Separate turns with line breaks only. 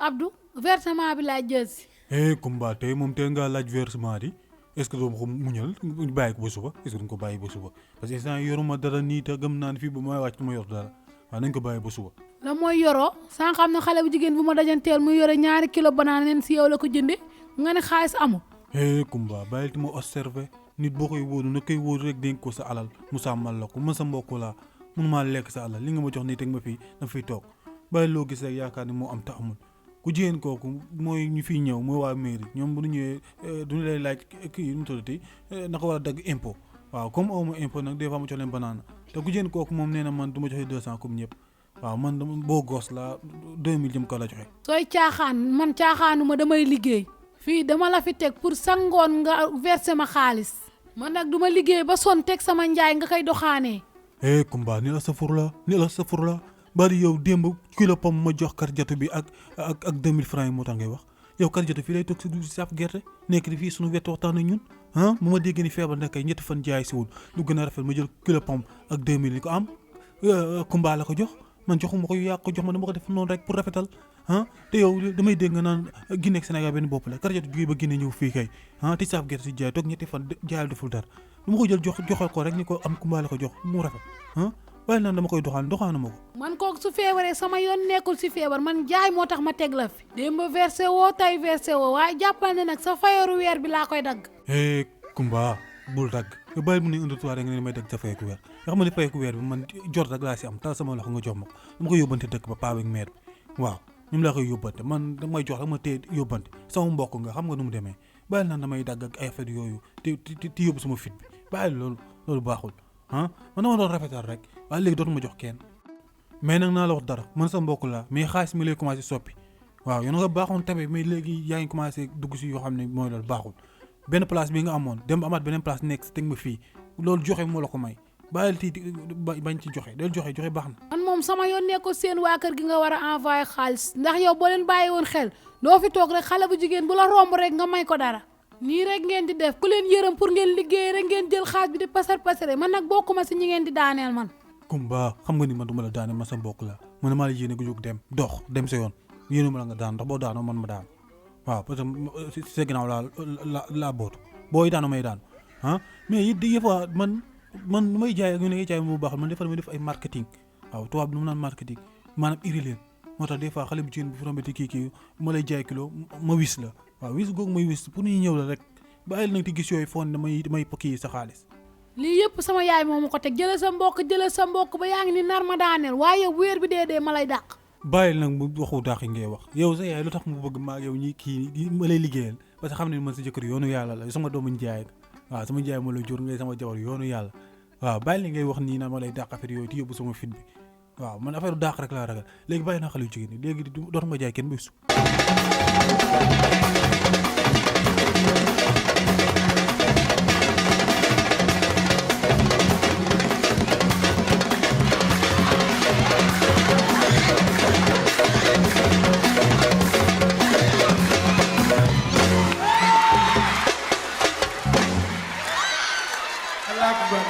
Abdou versement bi laay jël si.
Kumba tey moom teel ngaa laaj versement di est-ce que doo ma ko muñal bàyyi ko ba suba est-ce que duñ ko bàyyi ba suba parce que instant yoruma dara nii te gëm naa ne fii ba may wàcc ma yor dara waaw nañ ko bàyyi ba suba.
la mooy yoroo sànq xam ne xale bu jigéen bu ma dajanteel muy yore 2 kilo banaan neen si yow la ko jënde nga ne xaalis amul.
Kumba bàyyil ti ma observé nit boo koy wóoru na koy wóoru rek dénk ko sa alal mu sàmmal la ko man sa mbokk laa mënumaa lekk sa alal li nga ma jox nii teg ma fii na fiy toog bàyyi loo gis rek yaakaar ni moo am te amul ku jigéen kooku mooy ñu fiy ñëw mooy waa mairie ñoom bu ñu ñëwee duñu lay laaj kii nu mu tuddati naka war a dagg impôt waaw comme aw ma impôt nag des fois ma jox leen banaana te ku jigéen kooku moom nee na man du ma joxe 200 comme ñëpp waaw man boo gos la 2000 jëm ko la joxe.
sooy caaxaan man caaxaanuma damay liggéey fii dama la fi teg pour sangoon nga verser ma xaalis man nag du ma liggéey ba son teg sama njaay nga koy doxaanee.
Kumba ni la safur la bari yow démb kilo pomme ma jox karjatu bi ak 2000 francs yi moo tax ngay wax yow karjatu fii lay toog si du saaf gerte nekk di fii suñu wet waxtaan ak ñun bu ma déggee ni feebar na kay 7 fan jaay si wul lu gën a rafet ma jël kilo pomme ak 2000 ni ko am Kumba la ko jox man joxuma ko yu yàq ko jox ma dama ko def noonu rek pour rafetal te yow damay dégg nga naan Guinée ak Sénégal benn bopp la karjatu jógee ba Guinée ñëw fii kay ti saaf gerte si jaay toog 7 fan jaayal deful dara du ma ko jël joxal ko rek ni ko am Kumba la ko jox mu rafet waaye naan dama koy doxaanu ma ko.
man kooku su feebaree sama yoon nekkul si feebar man jaay moo tax ma teg la fi. démb versé woo tay versé woo waaye jàppal ne nag sa fayoru weer bi laa koy dagg.
Kumba bul dagg nga bàyyi mu ne indi rek nga ne may dagg sa fayeku weer nga xam ne fayeku weer bi man jot rek laa si am tal sama loxo nga jox ma ko dama koy yóbbante dëkk ba paa ak meer bi waaw ñoom laa koy yóbbante man damay jox rek ma téye yóbbante sama mbokk nga xam nga nu mu demee bàyyi naan damay dagg ak ay affaire yooyu te yóbbu sama fit bi bàyyi loolu baaxul man dama doon rafetal rek waaye léegi dootuma jox kenn mais nag naa la wax dara man sa mbokk laa mais xaalis mi lay commencé soppi waaw yow nga baaxoon tamit mais léegi yaa ngi commencé dugg si yoo xam ne mooy loolu baaxul benn place bi nga amoon dem amaat beneen place nekk si teg ma fii loolu joxe moo la ko may bàyyil tii bañ ci joxe del joxe baax na.
man moom sama yoon nekkul seen waa kër gi nga war a envoyé xaalis ndax yow boo leen bàyyi woon xel doo fi toog rek xale bu jigéen bu la romb rek nga may ko dara. nii rek ngeen di def ku leen yërëm pour ngeen liggéey rek ngeen jël xaaj bi di pasare man nag bokkuma si ñi ngeen di daaneel man.
Kumba xam nga ni man du ma la daaneel man sa mbokk la man maa la yéene nga jóg dem sa yoon yéene ma la nga daan ndax boo daanoo man ma daan waaw parce que si sa ginnaaw laa bootu booy daanoo may daan mais it des fois man nu may jaay ak ñu ne ngay jaay bu baax man des fois damay def ay marketing waaw tubaab nu mu naan marketing maanaam iri leen moo tax des fois xale bu jigéen bu fi rombee kii ma lay jaay kilo ma wis la. waaw wis googu may wis pour ñu ñëw la rek bàyyil nag di gis yooyu foon damay pokki sa xaalis.
lii yëpp sama yaay moo ma ko teg jëlee sa mbokk ba yaa ngi ni nar ma daaneel waaye weer bi dee ma lay dàq.
bàyyil nag mu waxu dàq yi ngay wax yow sa yaay lu tax mu bëgg maa yow ñi kii ma lay liggéeyal parce que xam ne man sa jëkkër yoonu yàlla la sama doomu njaay waaw sama njaay moo la jur ngay sama jabar yoonu yàlla waaw bàyyil li ngay wax nii naan ma lay dàq affaire yooyu te yóbbu sama fit bi waaw man affaire dàq rek laa ragal léegi bàyyi naa xale yu jigéen ñi léegi dootuma jaay kenn bésu.
Allah akbar